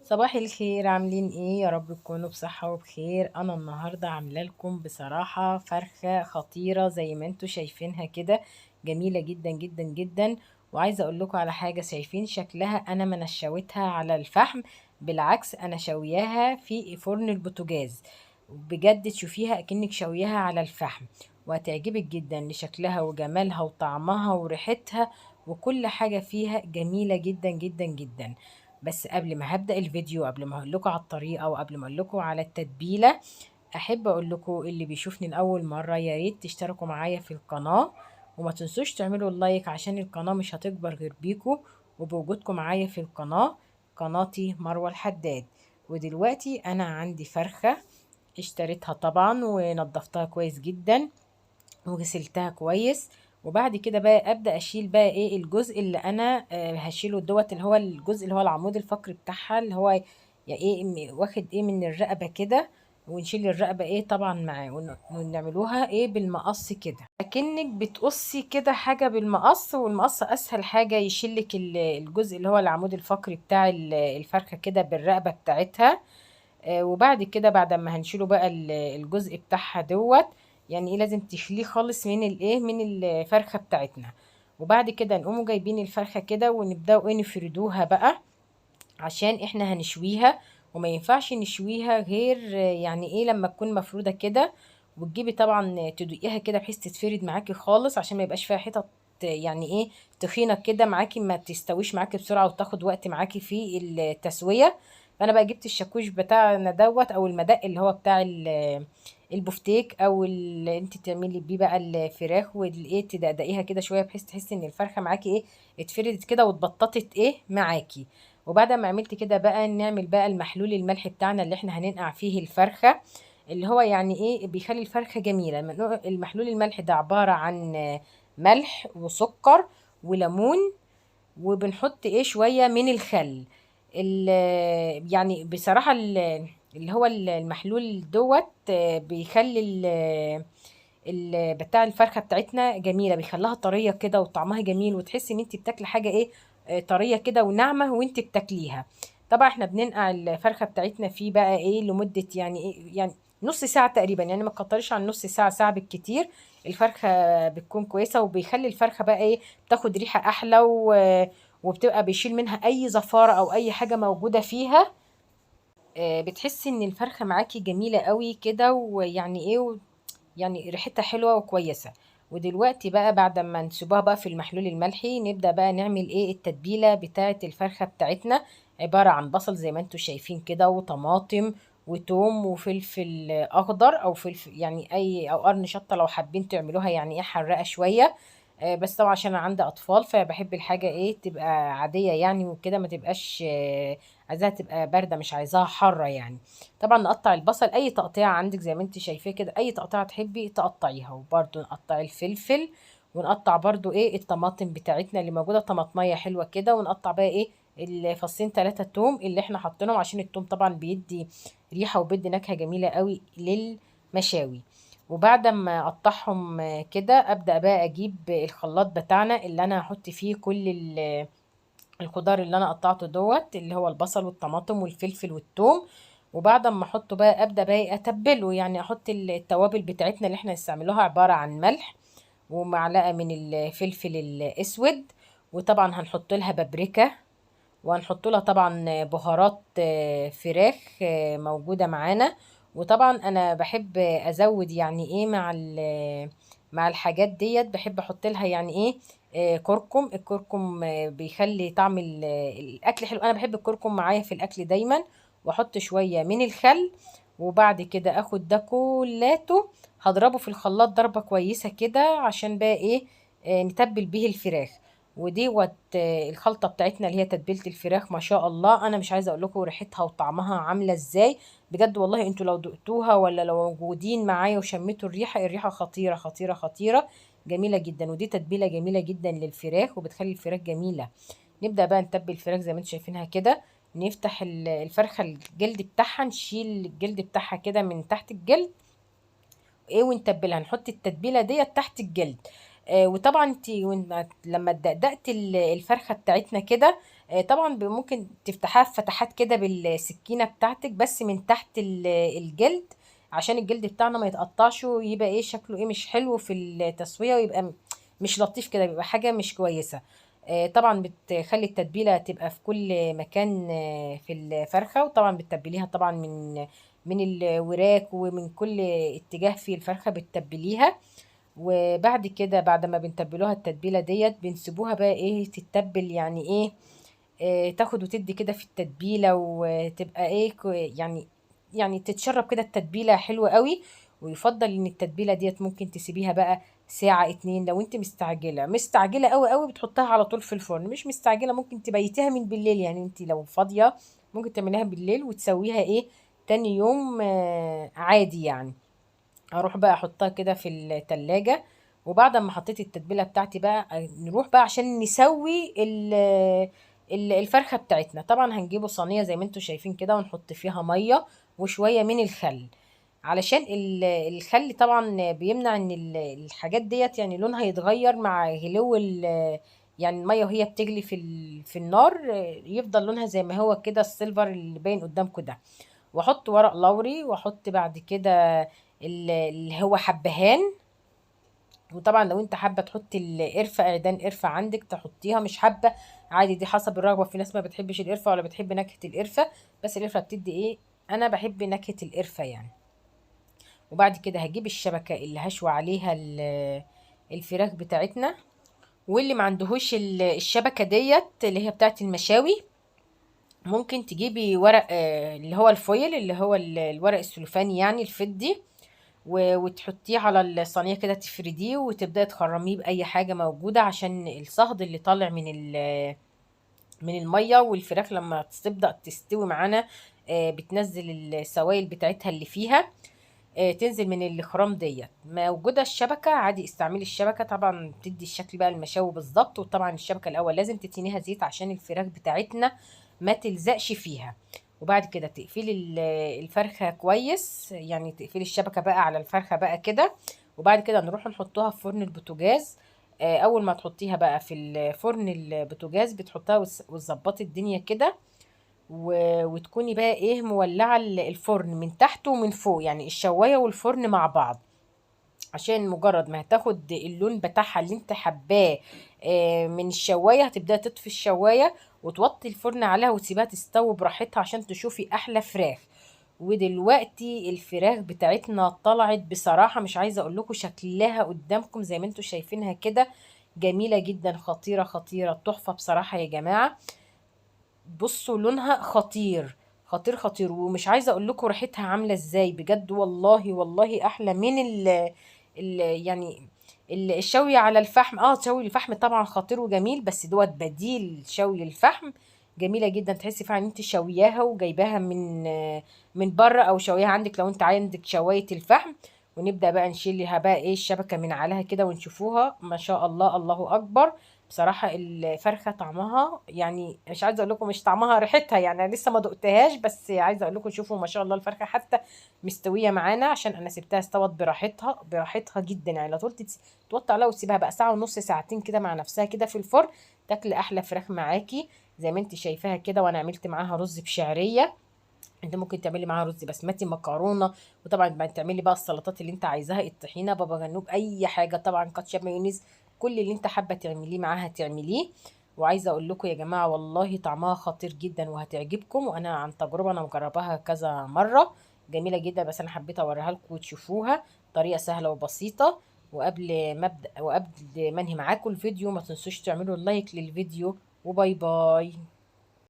صباح الخير، عاملين ايه؟ يا رب تكونوا بصحة وبخير. انا النهاردة عاملة لكم بصراحة فرخة خطيرة زي ما انتوا شايفينها كده، جميلة جدا جدا جدا. وعايزة اقول لكم على حاجة، شايفين شكلها؟ انا ما نشوتها على الفحم، بالعكس انا شوياها في فرن البوتاجاز، بجد تشوفيها اكنك شوياها على الفحم، وهتعجبك جدا لشكلها وجمالها وطعمها وريحتها وكل حاجة فيها جميلة جدا جدا جدا. بس قبل ما هبدأ الفيديو، قبل ما اقول لكم على الطريقة وقبل ما اقول لكم على التتبيلة، احب اقول لكم اللي بيشوفني لأول مرة يا ريت تشتركوا معايا في القناة، وما تنسوش تعملوا اللايك عشان القناة مش هتكبر غير بيكم وبوجودكم معايا في القناة. قناتي مروة الحداد. ودلوقتي انا عندي فرخة اشتريتها طبعا ونضفتها كويس جدا وغسلتها كويس، وبعد كده بقى ابدا اشيل بقى ايه الجزء اللي انا هشيله دوت، اللي هو الجزء اللي هو العمود الفقري بتاعها، اللي هو يا ايه واخد ايه من الرقبه كده، ونشيل الرقبه ايه طبعا معاه، ونعملوها ايه بالمقص كده، اكنك بتقصي كده حاجه بالمقص، والمقص اسهل حاجه يشيلك الجزء اللي هو العمود الفقري بتاع الفرخه كده بالرقبه بتاعتها. وبعد كده بعد ما هنشيله بقى الجزء بتاعها دوت، يعني ايه لازم تشيليه خالص من الايه من الفرخه بتاعتنا. وبعد كده نقوموا جايبين الفرخه كده ونبداوا ايه نفردوها بقى، عشان احنا هنشويها، وما ينفعش نشويها غير يعني ايه لما تكون مفروده كده، وتجيبي طبعا تدقيها كده بحيث تتفرد معاكي خالص، عشان ما يبقاش فيها حتت يعني ايه تخينه كده معاكي، ما تستويش معاكي بسرعه وتاخد وقت معاكي في التسويه. فانا بقى جبت الشاكوش بتاعنا دوت، او المدق اللي هو بتاع البفتيك، او اللي انت تعملي بيه بقى الفراخ، والايه تدقدقيها كده شويه بحيث تحسي ان الفرخه معاكي ايه اتفردت كده واتبططت ايه معاكي. وبعد ما عملت كده بقى نعمل بقى المحلول الملح بتاعنا اللي احنا هننقع فيه الفرخه، اللي هو يعني ايه بيخلي الفرخه جميله. المحلول الملح ده عباره عن ملح وسكر وليمون، وبنحط ايه شويه من الخل. يعني بصراحه اللي هو المحلول دوت، بيخلي بتاع الفرخه بتاعتنا جميله، بيخليها طريه كده وطعمها جميل، وتحسي ان انت بتاكلي حاجه ايه، طريه كده وناعمه وانت بتاكليها. طبعا احنا بننقع الفرخه بتاعتنا فيه بقى ايه لمده يعني ايه يعني نص ساعه تقريبا، يعني ما تكتريش عن نص ساعه، ساعه بالكتير. الفرخه بتكون كويسه، وبيخلي الفرخه بقى ايه بتاخد ريحه احلى، وبتبقى بيشيل منها اي زفاره او اي حاجه موجوده فيها. بتحسي ان الفرخه معاكي جميله قوي كده، ويعني ايه يعني ريحتها حلوه وكويسه. ودلوقتي بقى بعد ما نسيبوها بقى في المحلول الملحي، نبدا بقى نعمل ايه التتبيله بتاعه الفرخه بتاعتنا، عباره عن بصل زي ما انتم شايفين كده، وطماطم وتوم وفلفل اخضر او فلفل يعني اي او قرن شطه لو حابين تعملوها يعني ايه حراقه شويه، بس طبعا عشان انا عندي اطفال فبحب الحاجه ايه تبقى عاديه يعني وكده، ما تبقاش، عايزاها تبقى بارده، مش عايزاها حاره يعني. طبعا نقطع البصل اي تقطيعه عندك زي ما انت شايفاه كده، اي تقطيعه تحبي تقطعيها، وبرده نقطع الفلفل، ونقطع برده ايه الطماطم بتاعتنا اللي موجوده، طماطميه حلوه كده، ونقطع بقى ايه الفصين 3 توم اللي احنا حاطينهم، عشان التوم طبعا بيدي ريحه وبيدي نكهه جميله قوي للمشاوي. وبعد ما اقطعهم كده ابدا بقى اجيب الخلاط بتاعنا اللي انا هحط فيه كل الخضار اللي انا قطعته دوت، اللي هو البصل والطماطم والفلفل والثوم. وبعد ما احطه بقى ابدا بقى اتبله، يعني احط التوابل بتاعتنا اللي احنا هنستعملوها، عباره عن ملح ومعلقه من الفلفل الاسود، وطبعا هنحط لها بابريكا، وهنحط لها طبعا بهارات، فراخ، موجوده معانا. وطبعا انا بحب ازود يعني ايه مع الحاجات ديت، بحب احط لها يعني ايه، كركم. الكركم، بيخلي طعم الاكل حلو، انا بحب الكركم معايا في الاكل دايما. واحط شويه من الخل، وبعد كده اخد ده كلاته هضربه في الخلاط ضربه كويسه كده، عشان بقى ايه، نتبل بيه الفراخ. وديوت، الخلطه بتاعتنا اللي هي تتبيله الفراخ، ما شاء الله انا مش عايزه اقول لكم ريحتها وطعمها عامله ازاي، بجد والله انتوا لو دقتوها ولا لو موجودين معايا وشميتوا الريحه، الريحه خطيره خطيره خطيره جميله جدا. ودي تتبيله جميله جدا للفراخ وبتخلي الفراخ جميله. نبدا بقى نتبل الفراخ زي ما انتوا شايفينها كده، نفتح الفرخه الجلد بتاعها، نشيل الجلد بتاعها كده من تحت الجلد ايه ونتبلها، نحط التتبيله ديت تحت الجلد. وطبعا انت لما دقدقت الفرخه بتاعتنا كده، طبعا ممكن تفتحها في فتحات كده بالسكينة بتاعتك، بس من تحت الجلد، عشان الجلد بتاعنا ما يتقطعش ويبقى ايه شكله ايه مش حلو في التسوية، ويبقى مش لطيف كده، بيبقى حاجة مش كويسة. طبعا بتخلي التتبيلة تبقى في كل مكان في الفرخة، وطبعا بتتبليها طبعا من الوراك ومن كل اتجاه في الفرخة بتتبليها. وبعد كده بعد ما بنتبلوها التتبيلة ديت بنسيبوها بقى ايه تتبل، يعني ايه، تاخد وتدي كده في التتبيلة، وتبقى ايه يعني تتشرب كده التتبيلة حلوة قوي. ويفضل ان التتبيلة ديت ممكن تسيبيها بقى ساعة 2 لو انت مستعجلة، مستعجلة قوي قوي بتحطها على طول في الفرن، مش مستعجلة ممكن تبيتيها من بالليل، يعني انت لو فاضية ممكن تعمليها بالليل وتسويها ايه تاني يوم، عادي يعني. اروح بقى احطها كده في التلاجة، وبعد ما حطيت التتبيلة بتاعتي بقى نروح بقى عشان نسوي الفرخة بتاعتنا. طبعا هنجيبه صينية زي ما انتوا شايفين كده، ونحط فيها مية وشوية من الخل، علشان الخل طبعا بيمنع ان الحاجات ديت يعني لونها يتغير مع غلو يعني المية وهي بتغلي في النار، يفضل لونها زي ما هو كده السيلفر اللي باين قدامكم ده. واحط ورق لوري، واحط بعد كده اللي هو حبهان، وطبعا لو انت حابة تحطي القرفه، عيدان قرفه عندك تحطيها، مش حابة عادي دي حسب الرغبة، في ناس ما بتحبش القرفه ولا بتحب نكهة القرفه، بس القرفه بتدي ايه، انا بحب نكهة القرفه يعني. وبعد كده هجيب الشبكة اللي هشوي عليها الفراخ بتاعتنا، واللي ما عندهوش الشبكة ديت اللي هي بتاعت المشاوي ممكن تجيبي ورق، اللي هو الفويل، اللي هو الورق السلوفاني يعني الفضي، وتحطيه على الصينية كده، تفرديه وتبدأي تخرميه بأي حاجة موجودة، عشان الصهد اللي طالع من المية، والفراخ لما تبدأ تستوي معانا، بتنزل السوائل بتاعتها اللي فيها، تنزل من الخرام ديت. موجودة الشبكة عادي استعملي الشبكة، طبعا بتدي الشكل بقى المشاوي بالظبط. وطبعا الشبكة الأول لازم تتنيها زيت عشان الفراخ بتاعتنا ما تلزقش فيها. وبعد كده تقفلي الفرخة كويس، يعني تقفلي الشبكة بقى على الفرخة بقى كده. وبعد كده نروح نحطها في فرن البوتاجاز. أول ما تحطيها بقى في الفرن البوتاجاز بتحطها وتظبطي الدنيا كده، وتكوني بقى ايه مولعة الفرن من تحت ومن فوق، يعني الشواية والفرن مع بعض، عشان مجرد ما هتاخد اللون بتاعها اللي انت حباه، من الشواية هتبدأ تطفي الشواية وتوطي الفرن عليها وتسيبها تستوي براحتها عشان تشوفي احلى فراخ. ودلوقتي الفراخ بتاعتنا طلعت بصراحة مش عايزة اقول لكم شكلها قدامكم زي ما انتوا شايفينها كده، جميلة جدا، خطيرة خطيرة، تحفة بصراحة يا جماعة. بصوا لونها خطير خطير خطير، ومش عايزة اقول لكم ريحتها عاملة ازاي بجد، والله والله احلى من الشوي على الفحم. شوي الفحم طبعا خطير وجميل، بس دوت بديل شوي الفحم، جميلة جدا، تحسي فعلا ان انت شوياها وجايباها من بره، او شويها عندك لو انت عندك شواية الفحم. ونبدأ بقى نشيلها بقى ايه الشبكة من عليها كده ونشوفوها، ما شاء الله الله اكبر. بصراحة الفرخة طعمها يعني مش عايزة اقول لكم، مش طعمها، ريحتها يعني انا لسه ما دقتهاش، بس عايزة اقول لكم شوفوا ما شاء الله الفرخة حتى مستوية معانا، عشان انا سبتها استوت براحتها براحتها جدا، يعني لو طولت توطي عليها وتسيبها بقى ساعة ونص ساعتين كده مع نفسها كده في الفرن، تاكل احلى فراخ معاكي زي ما انت شايفاها كده. وانا عملت معاها رز بشعرية، انت ممكن تعملي معاها رز بسمتي، مكرونه، وطبعا بعد تعملي بقى السلطات اللي انت عايزاها، الطحينه، بابا غنوج، اي حاجة، طبعا كاتشب، مايونيز، كل اللي انت حابة تعمليه معاها تعمليه. وعايزه اقول لكم يا جماعة والله طعمها خطير جدا وهتعجبكم، وانا عن تجربه انا مجرباها كذا مرة، جميلة جدا، بس انا حبيت اوريها لكم وتشوفوها، طريقه سهلة وبسيطة. وقبل ما ابدا وقبل ما انهي معاكم الفيديو ما تنسوش تعملوا like للفيديو، و bye bye.